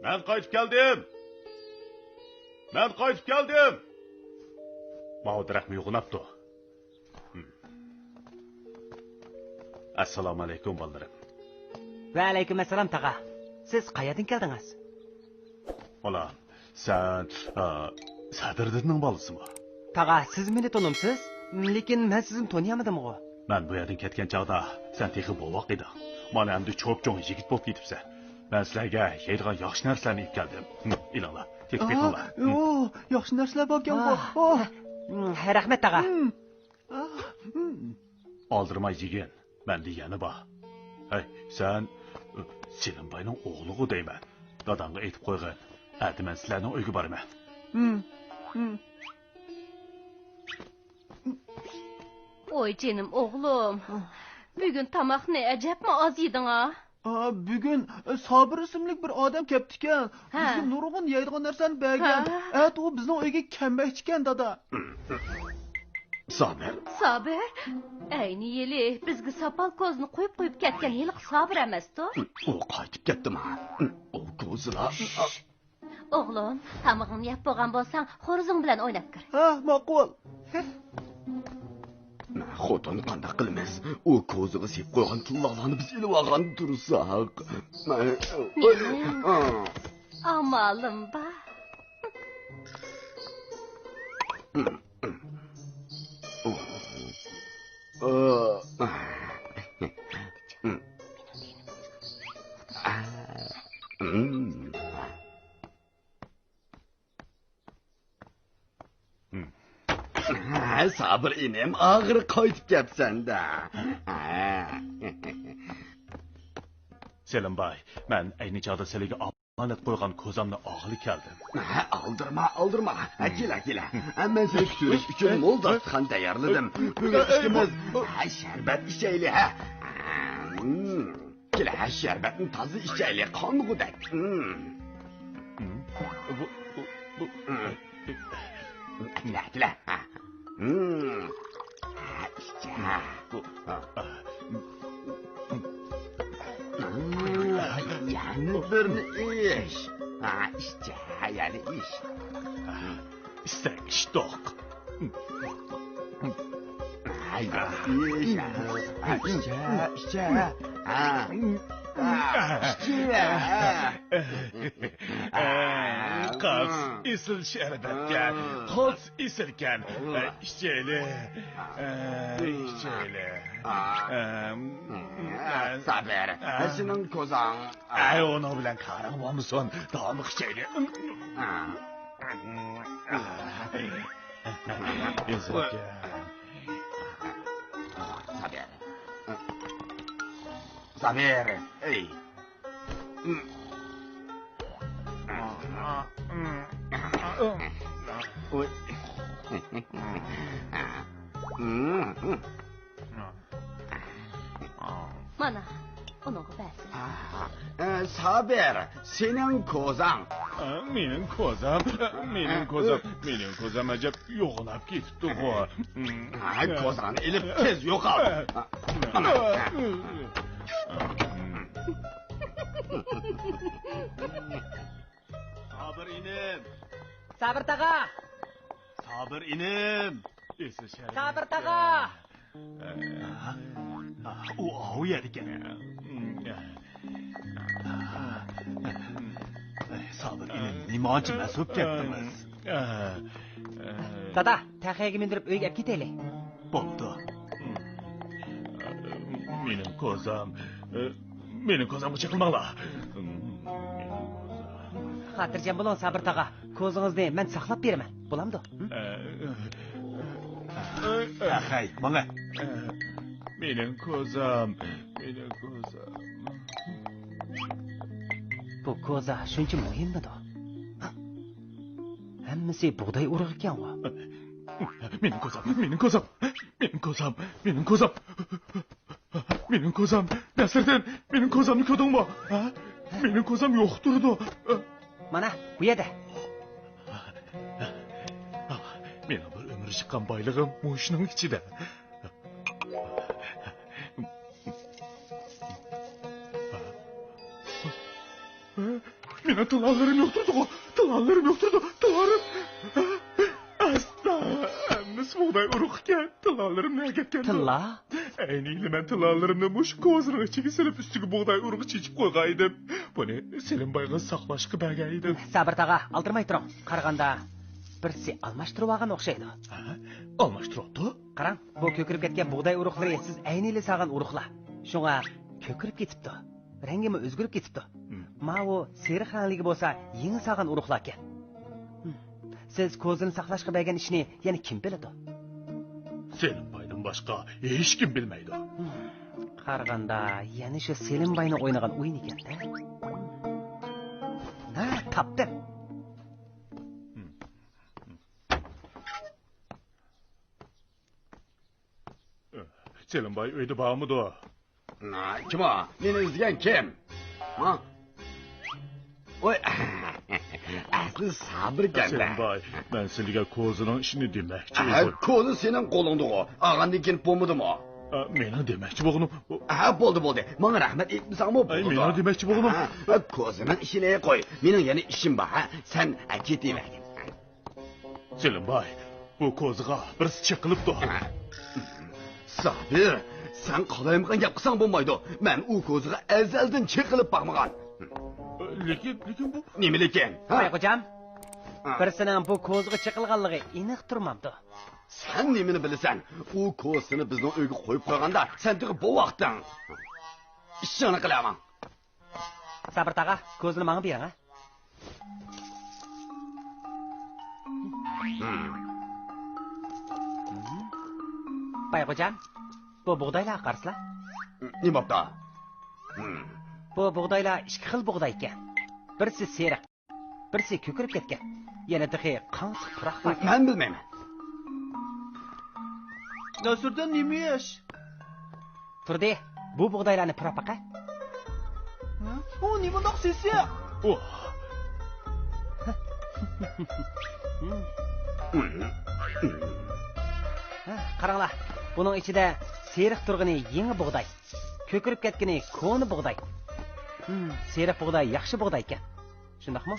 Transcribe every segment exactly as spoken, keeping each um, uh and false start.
مەن قايتىپ كەلدىم. مەن قايتىپ كەلدىم. ماۋۇ دەرەخمۇ يوغىناپتۇ. ئەسسالامۇ ئەلەيكۇم، بالىلىرىم. ۋەئەلەيكۇم ئەسسالام، تاغا. سىز قەيەردىن كەلدىڭىز؟ بالا، سەن، ئا، سەدىردىننىڭ بالىسىمۇ؟ تاغا، سىز مېنى تونۇمسىز؟ لېكىن مەن سىزنى تونۇيالمىدىمغۇ؟ مەن بۇ يەردىن كەتكەن چاغدا سەن تېخى بوۋاق ئىدىڭ. مانا ئەمدى چوپچوڭ يىگىت بولۇپ كېتىپسەن. مەن سىلەرگە يەيدىغان ياخشى نەرسىلەرنى ئېلىپ كەلدىم. ھىم، ئېلىڭلار، تېتىپ بېقىڭلار. ھىم. ئوھ، ياخشى نەرسىلەر باركەنغۇ. ئاھ. ئوھ. ھىم، رەھمەت، تاغا. ھىم. ئاھ، ھىم. ئالدىرىماي يېگىن. مەندە يەنە بار. ھەي، سەن سېلىمباينىڭ ئوغلىغۇ دەيمەن. داداڭغا ئېيتىپ قويغىن. ئەتە مەن سىلەرنىڭ ئۆيگە بارىمەن. ھىم، ھىم. ۋوي جېنىم ئوغلۇم، بۈگۈن تاماقنى ئەجەبمۇ ئاز يېدىڭ-ھە. ئا، بۈگۈن، ئە، سابىر ئىسىملىك بىر ئادەم كەپتىكەن. ھە. بىزگە نۇرغۇن يەيدىغان نەرسىلەرنى بەرگەن. ھە. ئەتە ئۇ بىزنىڭ ئۆيگە كەلمەكچىكەن، دادا. سابىر؟ سابىر؟ ئەينى يىلى بىزگە ساپال كوزىنى قويۇپ قويۇپ كەتكەن ھېلىقى سابىر ئەمەستۇ؟ ئۇ قايتىپ كەتتىما؟ ئۇ كوزىلار. ئوغلۇم، تامىقىڭنى يەپ بولغان بولساڭ، خورۇزۇڭ بىلەن ئويناپ كىر. ھە، ماقۇل. خوتۇن، قانداق قىلىمىز؟ ئۇ كوزىغا سېلىپ قويغان تىللاقلارنى بىز ئېلىۋالغان تۇرساق. مېنىڭ ئامالىم بار. ھە، سابىر ئىنىم، ئاخىرى قايتىپ كەپسەن-دە. سېلىمباي، مەن ئەينى چاغدا سىلىگە ئامانەت قويغان كوزامنى ئالغىلى كەلدىم. ھە، ئالدىرىما، ئالدىرما. ھە، كېلە، كېلە. ھە، مەن سېنى كۈتۈۋېلىش ئۈچۈن مول داستىخان تەييارلىدىم. بۈگۈن ئىككىمىز، ھە، شەربەت ئىچەيلى، ھە. كېلە، ھە، شەربەتنى تازا ئىچەيلى، قانغۇدەك. بۇ، بۇ، بۇ. كېلە، كېلە. ھە، ئىچە. بۇ. يەنە بىرنى ئىچ. ھە، ئىچە، يەنە ئىچ. ئىچسەڭ ئىچتۇق. ھە، يەنە ئىچ. ھە، ئىچە، ئىچە. ھە. ھە، ئىچە. ھە، خاس ئېسىل شەربەتكەن. خاس ئېسىلكەن. ئىچەيلى. ئىچەيلى. سابىر، سېنىڭ كوزاڭ. ئەي، ئۇنىڭ بىلەن كارىڭ بولمىسۇن، داۋاملىق ئىچەيلى. ئېسىلكەن. سابىر. سابىر، ئەي. مانا، ئۇنىڭغا بەرسىلە. سابىر، سېنىڭ كوزاڭ. مېنىڭ كوزام، مېنىڭ كوزام، مېنىڭ كوزام ئەجەب يوغىناپ كېتىپتىغۇ. ھە، كوزاڭنى ئېلىپ تېز يوقال. سابىر ئىنىم. سابىر تاغا. سابىر ئىنىم. سابىر تاغا. ئۇ ئاۋۇ يەردىكەن. سابىر ئىنىم، نېمانچە مەست بولۇپ كەتتىڭىز؟ دادا، تەخەيگە مىندۈرۈپ ئۆيگە ئەپ كېتەيلى. بوپتۇ. مېنىڭ كوزام. مېنىڭ كوزامغا چېقىلماڭلار. خاتىرجەم بولۇڭ، سابىر تاغا. كوزىڭىزنى مەن ساقلاپ بېرىمەن. بولامدۇ؟ ھەي، ماڭە. مېنىڭ كوزام، مېنىڭ كوزام. بۇ كوزا شۇنچە مۇھىممىدۇ؟ ھەممىسى بۇغداي ئۇرۇغىكەنغۇ. مېنىڭ كوزام، مېنىڭ كوزام، مېنىڭ كوزام، مېنىڭ كوزام. مېنىڭ كوزام، نەسىردىن، مېنىڭ كوزامنى كۆردۈڭمۇ؟ ھە؟ مېنىڭ كوزام يوق تۇرىدۇ. مانا، بۇ يەردە. مېنىڭ بىر ئۆمۈر چىققان بايلىقىم مۇشۇنىڭ ئىچىدە. مېنىڭ تىللالىرىم يوقتۇردىغۇ، تىللالىرىم يوقتۇردۇ، تىللالىرىم. ئاستا، ھەممىسى بۇغداي ئۇرۇقكەن، تىللالىرىم نەگە كەتكەندۇ؟ تىللا؟ ئەينىلى مەن تىللالىرىمنى مۇشۇ كوزىنىڭ ئىچىگە سېلىپ، ئۈستىگە بۇغداي ئۇرۇقى چېچىپ قويغان ئىدىم. بۇنى سېلىمبايغا ساقلاشقا بەرگەن ئىدىم. سابىر تاغا، ئالدىرىماي تۇرۇڭ. قارىغاندا، بىرسى ئالماشتۇرۇۋالغان ئوخشايدۇ. ھە؟ ئالماشتۇرۇۋاپتۇ؟ قاراڭ، بۇ كۆكىرىپ كەتكەن بۇغداي ئۇرۇقلىرى سىز ئەينىلى سالغان ئۇرۇقلار. شۇڭا كۆكىرىپ كېتىپتۇ. رەڭگىمۇ ئۆزگىرىپ كېتىپتۇ. مم. ماۋۇ سېرىق رەڭلىكى بولسا يېڭى سالغان ئۇرۇقلاركەن. مم. سىز كوزىنى ساقلاشقا بەرگەن ئىشنى يەنە كىم بىلىدۇ؟ سېلىمبايدىن باشقا ھېچكىم بىلمەيدۇ. مم. قارىغاندا يەنە شۇ سېلىمباينىڭ ئوينىغان ئويۇنى ئىكەن-دە. ھە، تاپتىم. مم. سېلىمباي ئۆيدە بارمىدۇ؟ نا، كىم ئۇ؟ مېنى ئىزدىگەن كىم؟ ھا؟ ۋاي، ئەسلى سابىر ئىكەن-دە. سېلىمباي، مەن سىلىگە كوزىنىڭ ئىشىنى دېمەكچى ئىدىم. كوزا سېنىڭ قولۇڭدىغۇ. ئالغاندىن كېيىن بولمىدىمۇ؟ ئا، مېنىڭ دېمەكچى بولغىنىم، ئۇ ھە، بولدى، بولدى. ماڭا رەھمەت ئېيتمىساڭمۇ بولىدۇ. مېنىڭ دېمەكچى بولغىنىم، ھە، كوزىنىڭ ئىشىنى قوي. مېنىڭ يەنە ئىشىم بار، ھە. سەن، ھە، كېتىۋەرگىن. سېلىمباي، بۇ كوزىغا بىرسى چېقىلىپتۇ. سابىر، سەن قالايمىقان گەپ قىلساڭ بولمايدۇ. مەن ئۇ كوزىغا ئەزەلدىن چېقىلىپ باقمىغان. لېكىن، لېكىن بۇ نېمە لېكىن؟ ھە؟ بايغوجام، ھە. بىرسىنىڭ بۇ كوزىغا چېقىلغانلىقى ئېنىق تۇرمامدۇ؟ سەن نېمىنى بىلىسەن؟ ئۇ كوزىنى بىزنىڭ ئۆيگە قويۇپ قويغاندا سەن تېخى بوۋاقتىڭ. ئىشىڭنى قىلىۋەر. سابىر تاغا، كوزىنى ماڭا بېرىڭ، ھە. بايغوجام، بۇ بۇغدايلارغا قارىسىلا. نېمە بوپتۇ؟ بۇ بۇغدايلار ئىككى خىل بۇغداي ئىكەن. بىرسى سېرىق، بىرسى كۆكىرىپ كەتكەن. يەنە تېخى قاڭسىق پۇراق بار. مەن بىلمەيمەن. نەسىردىن نېمە ئىش؟ تۇردى، بۇ بۇغدايلارنى پۇراپ باقە. ھە؟ ئۇ نېمانداق سېسىق؟ ئۇھ. ھە، قاراڭلار، بۇنىڭ ئىچىدە سېرىق تۇرغىنى يېڭى بۇغداي، كۆكىرىپ كەتكىنى كونا بۇغداي. ھىم، سېرىق بۇغداي ياخشى بۇغداي ئىكەن. شۇنداقمۇ؟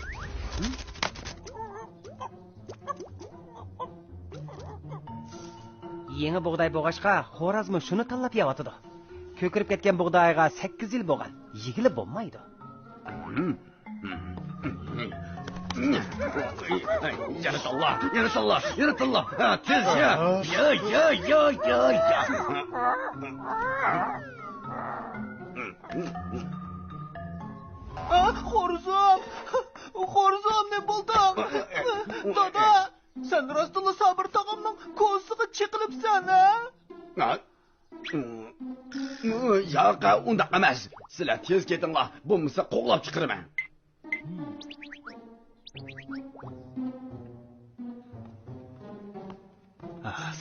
ھىم؟ يېڭى بۇغداي بولغاچقا، خورازمۇ شۇنى تاللاپ يەۋاتىدۇ. كۆكىرىپ كەتكەن بۇغدايغا سەككىز يىل بولغان، يېگىلى بولمايدۇ. يەنە تاللا، يەنە تاللا، يەنە تاللا. ھە، تېز يە. يە، يە، يە، يە، يە. ئا، خورزۇم! خورزۇم، نېمە بولدۇڭ؟ دادا، سەن راستتىنلا سابىر تاغامنىڭ كوزىسىغا چېقىلىپسەن، ھە؟ ھە؟ ياق، ئۇنداق ئەمەس. سىلەر تېز كېتىڭلار، بولمىسا قوغلاپ چىقىرىمەن.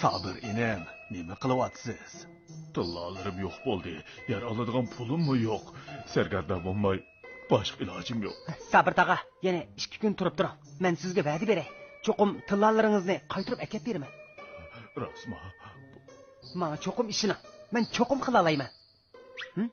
سابىر ئىنىم، نېمە قىلىۋاتىسىز؟ تىللالىرىم يوق بولدى. يەر ئالىدىغان پۇلۇممۇ يوق. سەرگەردان بولماي باشقا ئىلاجىم يوق. سابىر تاغا، يەنە ئىككى كۈن تۇرۇپ تۇرۇڭ. مەن سىزگە ۋەدە بېرەي. چوقۇم تىللالىرىڭىزنى قايتۇرۇپ ئەكەپ بېرىمەن. راستمۇ؟ ماڭا چوقۇم ئىشىنىڭ. مەن چوقۇم قىلالايمەن. ھىم؟